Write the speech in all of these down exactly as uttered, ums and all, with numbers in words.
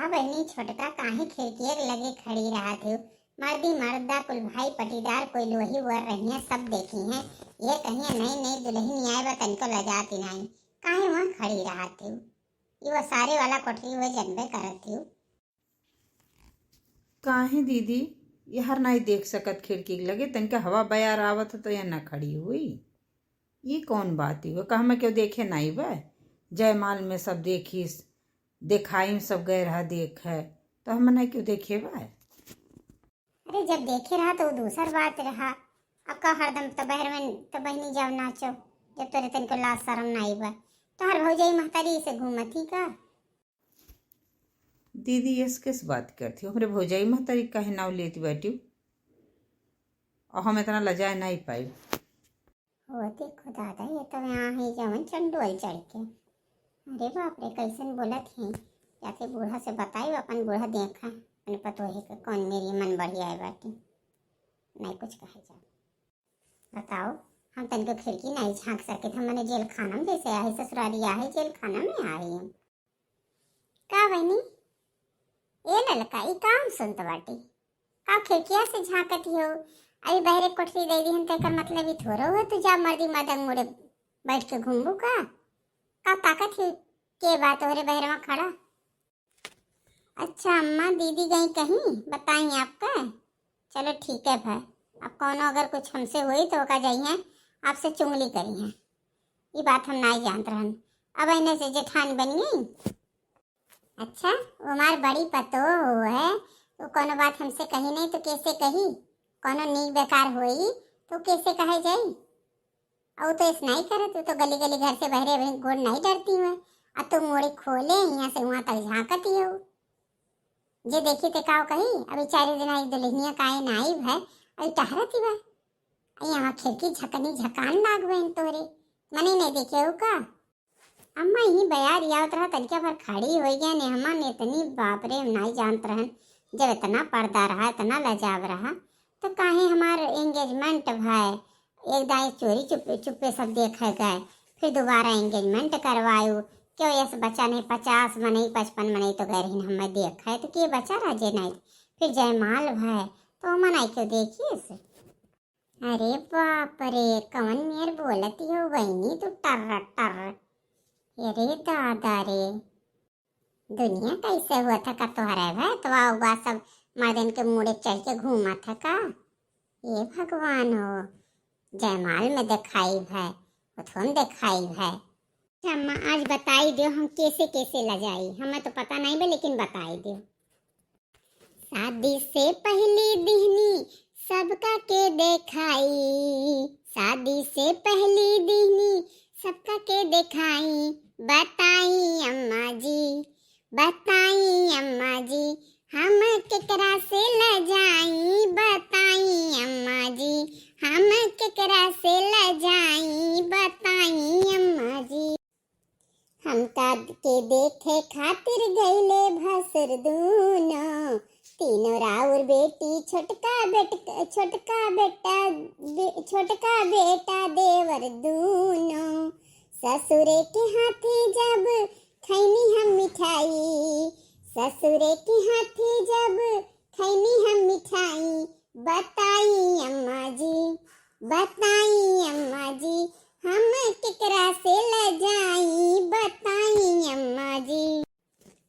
बहिनी, छोटका काहे खिड़किया के लगे खड़ी रहत हू? मर्दी मर्दा कुल भाई पटीदार कोई लोही वर रहिया, सब देखी हैं। ये कहिया नई नई दुल्हन आए बा, तनिको लजाती नाई, काहे वहाँ खड़ी रहत हू? ये वो सारे वाला कोठरी हुए जनबे करत हू। काहे दीदी, यहर नाई देख सकत खिड़की के लगे? तनिका हवा बयार आवत है तो यह ना खड़ी हुई। ये कौन बात हुई? कहा मैं क्यों देखे नाई बा? जयमाल में सब देखिस, देखाई में सब गए रहा देख है, तो हम ना क्यों देखे बा? अरे, जब देखे रहा तो वो दूसर बात रहा। अब का हरदम तो बहर में तो बहिनी जाओ नाचो, जब तोरे तनिको लाज शरम नाई बा। तोहर भौजाई महतारी से घूमत ही का? दीदी, यस किस बात करती हो? हमरे भौजाई महतारी काहे नाव लेती बाटी? और हम इतना लजाए नाई पाई। हो देखो दादा, ये तो यहाँ है जवन चंडोल चढ़ के। अरे बाप रे, कैसन बोलत हैं। जाके बूढ़ा से बताई, अपन बूढ़ा देखा, अपने पतोहे के कौन मेरी मन बढ़िया है बाटी। नहीं कुछ कहे जा। बताओ, हम तनिको खिड़की नहीं झांक सके थे, मने जेल खाना में जैसे आहे ससुरारी आहे, जेल खाना में आहे हम। का बहिनी? ए ललका, ई का हम सुनत बाटी? का खिड़किया से झांकत हो? अभी बहरे कोठरी दे दी हम, तो एकर मतलब ई थोड़ो हो तू जा मर्दी मदंग मुड़े बैठ के घूमबू का? का ताकत ही के बात हो रे बहरवा खड़ा? अच्छा अम्मा, दीदी गई कहीं, बताई आपका? चलो ठीक है भाई, अब कौनो अगर कुछ हमसे होई तो ओका जाइए आपसे चुंगली करी हैं। ये बात हम नाई जानत रहन, अब इन्हें से जेठान बन गई। अच्छा, वो हमार बड़ी पतोह है, वो कौनो बात हमसे कही नहीं तो कैसे कही? कौनो नीक बेकार होई तो कैसे कहे जाई? और तो ऐसे नहीं करत, वो तो गली गली घर से बहरे बहरे गोड़ नहीं डरती हुए। अब तो मोड़ी खोले यहाँ से वहाँ तक झांकती हो। जे देखी ते काव कही, अभी चार दिन आई दुल्हनिया काहे ना आई है, अभी टहरती बा। यहाँ खिड़की झकनी झकान लाग बहन तोरे, मने नहीं देखे हो का? अम्मा यही बयार आवत रहा, तनिका भर खड़ी हो गया ने, हमा ने इतनी बाप रे, हम नहीं जानत रहन। जब इतना पर्दा रहा, इतना लजाव रहा, तो काहे हमार एंगेजमेंट भाई एक दाई चोरी चुप्पे चुप्पे सब देखे गए, फिर दोबारा एंगेजमेंट करवायु। क्यों यस बचा नहीं, पचास मनई पचपन मनई तो गए रही, हमें देखे तो के बचा रह जे नहीं। फिर जयमाल भाई तो मनई क्यों देखिस? अरे बाप रे, कवन मेर बोलती हो बहिनी तू, टर्र टर्र। अरे दादा रे, दुनिया कैसे हुआ था का तोहरे भय? तो आओ बा सब मर्दन के मुड़े चढ़ के घूमा था का? ये भगवान हो, जयमाल में दिखाई भय, उथवन दिखाई भय। अच्छा अम्मा, आज बताई दो हम कैसे कैसे लजाई, हमें तो पता नहीं बा, लेकिन बताई दो। शादी से पहली दिहनी सबका के देखाई, शादी से पहली दिहनी सबका के देखाई। बताई अम्मा जी, बताई अम्मा जी, हम केकरा से लजाई? बताई अम्मा जी, हम केकरा से लजाई? बताई अम्मा जी। हमका के देखे खातिर गईले भसुर दूनो, तीनों राउर बेटी, छोटका बेट-, छोटका बेटा, बे-, छोटका बेटा देवर दूनो। ससुरे के हाथे जब खैनी हम मिठाई, ससुरे के हाथे जब खैनी हम मिठाई। बताई अम्मा जी, बताई अम्मा जी, हम केकरा से लजाई? बताई अम्मा जी,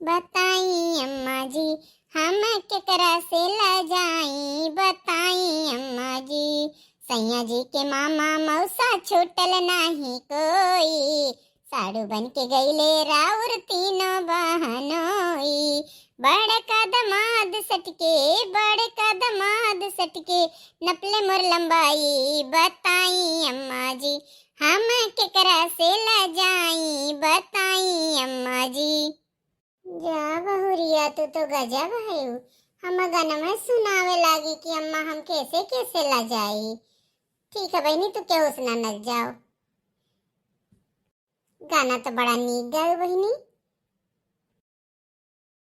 बताई अम्मा जी, हम केकरा से लजाई? बताई अम्मा जी। सैया जी के मामा मौसा छूटल नाही कोई, साड़ू बन के गईले राउर तीनों बहनोई। बड़का दमाद सटके, बड़का दमाद सटके, नपले मोर लंबाई। बताई अम्मा जी, हम केकरा से लजाई? बताई अम्मा जी। जा बहुरिया, तू तो गजब है। हम गनमा सुनावे लागी कि अम्मा हम कैसे कैसे लजाई। ठीक है बहिनी, तू केहू से ना नच जाओ। गाना तो बड़ा नीक गायो बहिनी,